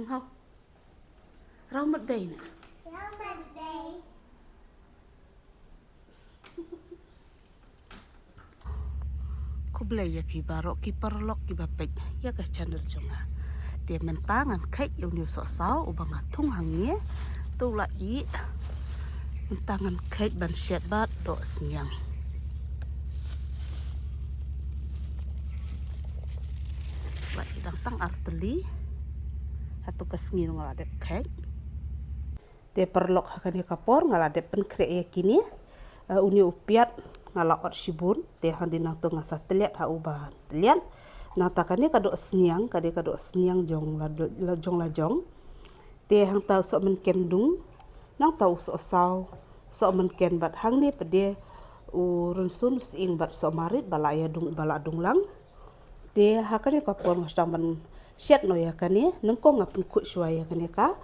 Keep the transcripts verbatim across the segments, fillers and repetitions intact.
Hau. Rau mat bei na. Khublei ïa phi baroh ki paralok kiba peit ïa ka channel jong nga. Te mynta ngan kheit ïa une u sohsaw uba nga thung hangne. To la ih. Mynta ngan kheit ban shet bad doh sniang. Ba i dang tang ar tylli. Hato ka sngi nga la dep kheit. Te paralok, ha kane ka por nga la dep pynkhreh ïa kine. Eh, une u piat nga la ot shibun. Te hadien nangto nga sa tylliat ha uba tylliat. Nangta kane ka doh sniang, kane ka doh sniang jong la do-, la jong la jong. Te hangta u sohmynken dung, nangta u sohsaw, sohmynken bad hangne pat de u rynsun, u sying bad sohmarit ba la ïa dung, ba la dung lang. Te ha kane ka por nga sdang ban shet noh ïa kane, nyngkong nga pynkhuid shuwa ïa kane ka,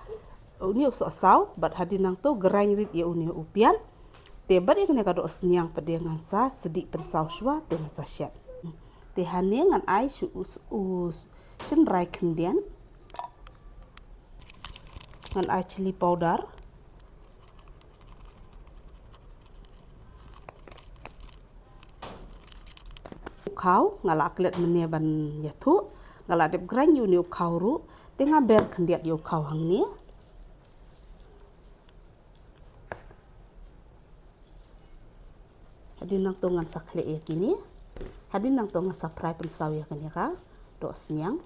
une u sohsaw, bad hadien nangto grind rit ïa une u piat. Te bad ïa kane ka doh sniang pat de ngan sa sdieh pynsaw shuwa, te ngan sa shet. Te hangne ngan ai shu u, u shynrai khyndiat. Ngan ai chilli powder. U khaw, nga la klet mynne ban ïathuh, nga la dep grind ïa une u khaw ruh, te nga ber khyndiat ïa u khaw hangne. Hadien nangto ngan sa khleh ïa kine. Hadien nangto ngan sa fry pynsaw ïa kane ka doh sniang.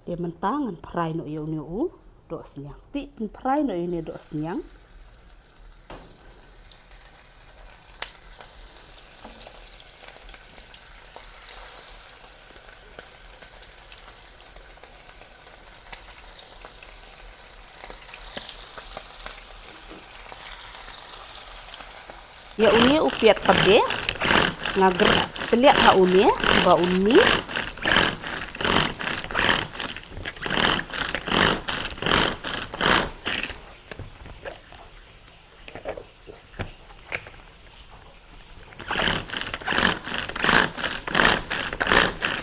Te mynta ngan fry noh ïa une u doh sniang. Te pynfry noh ïa une u doh sniang. Ïa une u piat pat de nga ger tylliat ha une ba une.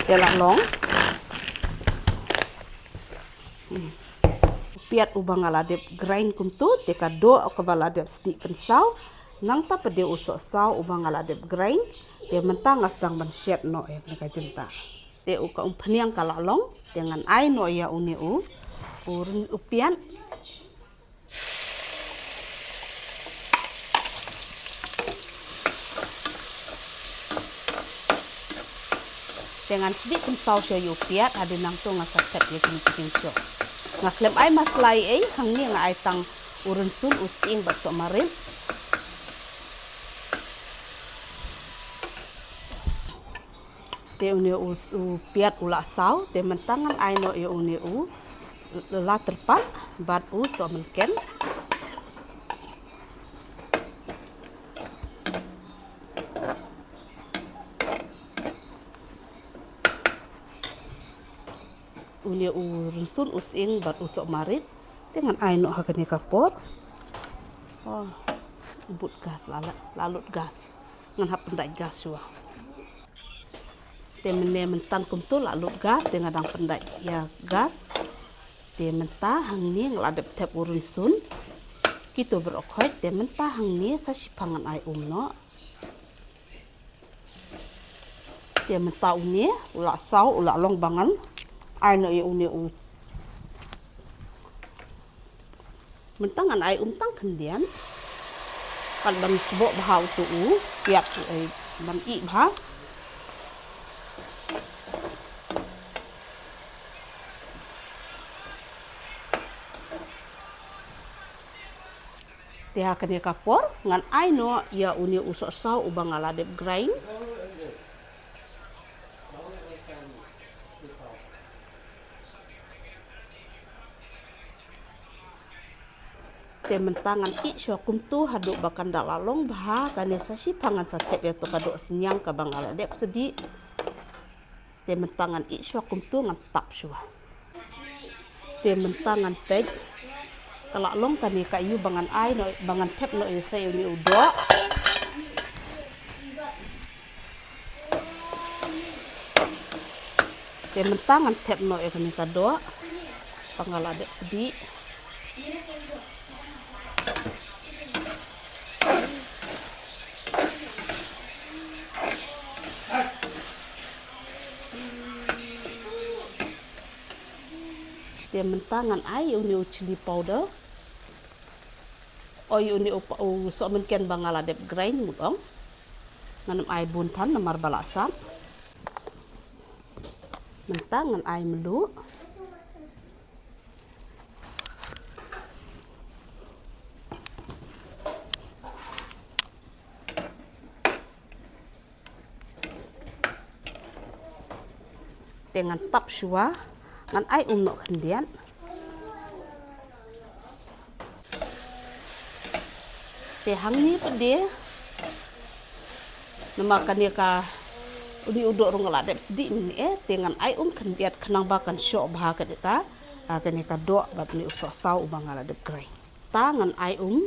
Te la long. Hmm. Piat uba nga la dep grind kumto, te ka doh kaba la dep sdieh pynsaw, nangta pat de u sohsaw uba nga la dep grind, te mynta nga sdang ban shet noh ïa kane ka jingtah. Te u ka umphniang ka la long, te ngan ai noh ïa une u, u ryn-, u piat. Te ngan sdieh pynsaw shuwa ïa u piat, hadien nangto nga sa thep ïa kine ki jingshoh. Nga khlem ai masala ei ei, hangne nga ai tang u rynsun, u sying bad sohmarit. Te une u, u piat u la saw, te mynta ngan ai noh ïa une u la tyrpad bad u sohmynken. Une u rynsun, u sying bad u sohmarit. Te ngan ai noh ha kane ka por. Oh, bud gas la, la, la lut gas. Ngan hap pyndait gas shuwa. Te mynne myntan kumto la lut gas, te nga dang pyndait ïa gas. Te mynta hangne nga la dep thep u rynsun. Kito baroh khoit, te mynta hangne sa shiphang ngan ai um noh. Te mynta une u la saw, u la long ba ngan ai noh ïa une u. Mynta ngan ai um tang khyndiat. Kat ban sboh bha uto u piat, eh, ban ih bha. Te ha kane ka por ngan ai noh ïa une u sohsaw uba nga la dep grind. Te mynta ngan ih shuwa kumto haduh ba kan da la long bha, kane sa shiphang ngan sa thep ïa kato ka doh synñiang kaba nga la dep sdieh. Te mynta ngan ih shuwa kumto, ngan tap shuwa. Te mynta ngan peit. Ka la long kane ka aiu ba ngan ai noh, ba ngan thep noh ïa sa ïa une u doh. Te mynta ngan thep noh ïa kane ka doh ba nga la dep sdieh. Te mynta ngan ai une u chilli powder. Oi, une u pa-, u sohmynken ba nga la dep grind mut ong. Ngan ym ai bun than namar ba la sat. Mynta ngan ai mluh. Te ngan tap shuwa, ngan ai um noh khyndiat. Te hangne pat de, namar kane ka une u doh ruh nga la dep sdieh mynne, te ngan ai um khyndiat khnang ba kan shoh bha kane ka, ah, kane ka doh bad une u sohsaw uba nga la dep grind. Ta ngan ai um.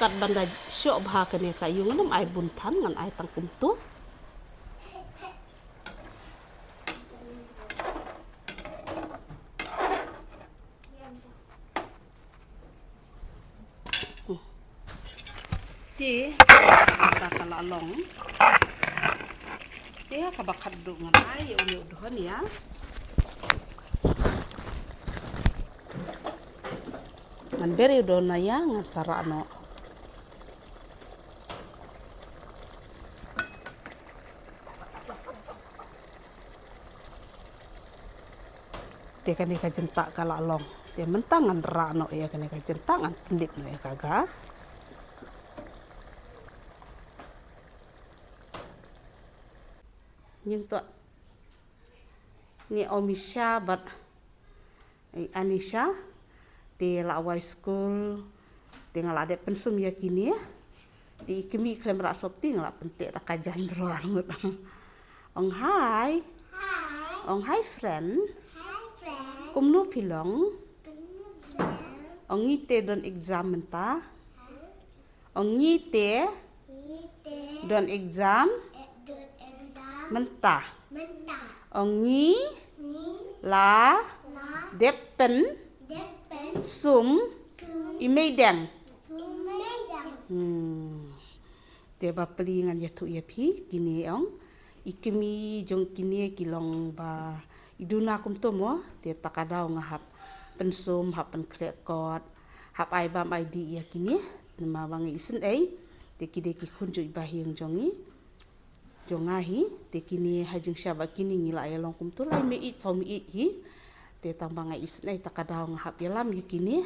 Kat ban da shoh bha kane ka aiu, ngan ym ai bun than, ngan ai tang kumtu. Te mynta ka la long. Te kaba khatduh ngan ai ïa une u doh nia. Ngan ber ïa u doh na ïa, ngan sa rah noh. Te kane ka jyntah ka la long. Te mynta ngan rah noh ïa kane ka jyntah, ngan pynlip noh ïa ka gas. Nyngkong ni Omisha bad Anisha, te la wai skul, te nga la dep pynsum ïa kine. Te i kmie khlem rah sopti, nga la pynteh da ka jaiñ drawer ngut. Ong hi. Hi. Ong hi friend. Hi friend. Kumno phi long? Kumno phi long? Ong ngi te don exam mynta. Hi. Ong ngi te. Ngi te. Don exam. Eh, don exam. Mynta. Mynta. Ong ngi. Ngi. La. La. Dep pyn. Dep pyn. Sum. Sum. I meideng. Sum meideng. Hmm. Te bapli ngan ïathuh ïa phi, kine ong. I kmie jong kine ki long ba i duna kumto mo, te ta ka daw nga hap pynsum, hap pynkhreh kot, hap ai bam ai dih ïa kine, namar ba nga isynei, te ki dei ki khun jong i bahaïing jong ngi, jong nga hi, te kine ha jingshisha ba kine ngi la ïa long kumto lai miet, saw miet hi, te tang ba nga isynei ta ka daw nga hap ïalam ïa kine,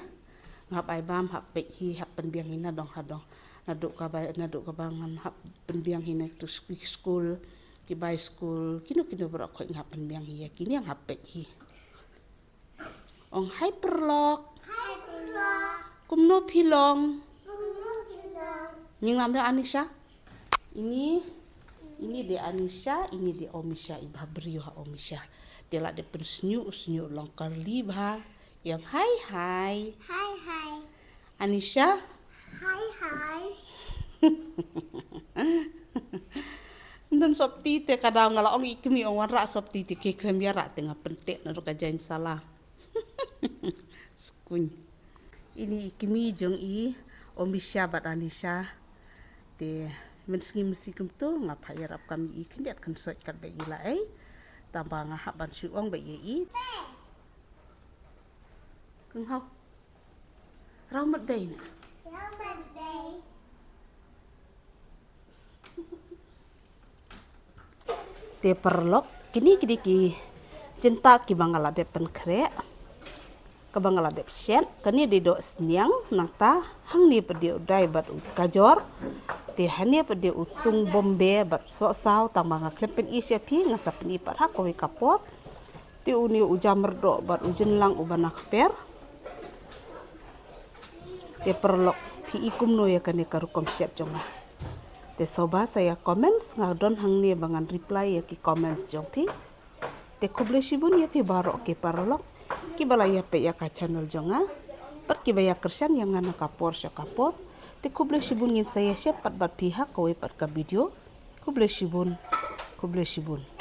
nga hap ai bam, hap peit hi, hap pynbiang hi nadong hadong, naduh kaba, naduh kaba ngan hap pynbiang hi na tu sk-, skul, ki bai skul, kino kino baroh khoit nga hap pynbiang hi ïa kine, nga hap peit hi. Ong hi paralok. Hi paralok. Kumno phi long? Kumno phi long? Ning nam da Anisha? Ini, ini de Anisha, ini de Omisha, i bha briew ha Omisha. Te la dep pynsniew, sniew long curly bha. Ong hi hi. Hi hi. Anisha. Hi hi. Ym don sopti te ka daw nga la ong i kmie ong wan rah sopti te ki khlem ïa rah te nga pynteh naduh ka jaiñ sala. Skuñ. Ini i kmie jong i Omisha bad Anisha. Te mynsngi mynsngi kumto nga phah ïarap kam i khyndiat khynsoit kat ba i la ei. Tang ba nga hap ban shu ong ba i ei. Kong hau. Rau mat bei na. Rau mat bei. Te paralok, kine ki dei ki jyntah kiba nga la dep pynkhreh, kaba nga la dep shet, kane dei doh sniang, nangta hangne pat dei u dai bad u kajor, te hangne pat dei u tung Bombay bad sohsaw, tang ba nga khlem pyni sha phi, ngan sa pyni pat ha kawei ka por. Te une u jamyrdoh bad u jynlang uba na kper. Te paralok, phi i kumno ïa kane ka rukom shet jong nga? Te sngewbha sa ïa comments, nga don hangne ba ngan reply ïa ki comments jong phi. Te khublei shibun ïa phi baroh ki paralok kiba la ïa peit ïa ka channel jong nga, bad kiba ïa kyrshan ïa nga na ka por sha ka por. Te khublei shibun, ngin sa ïa shem pat bad phi ha kawei pat ka video. Khublei shibun. Khublei shibun.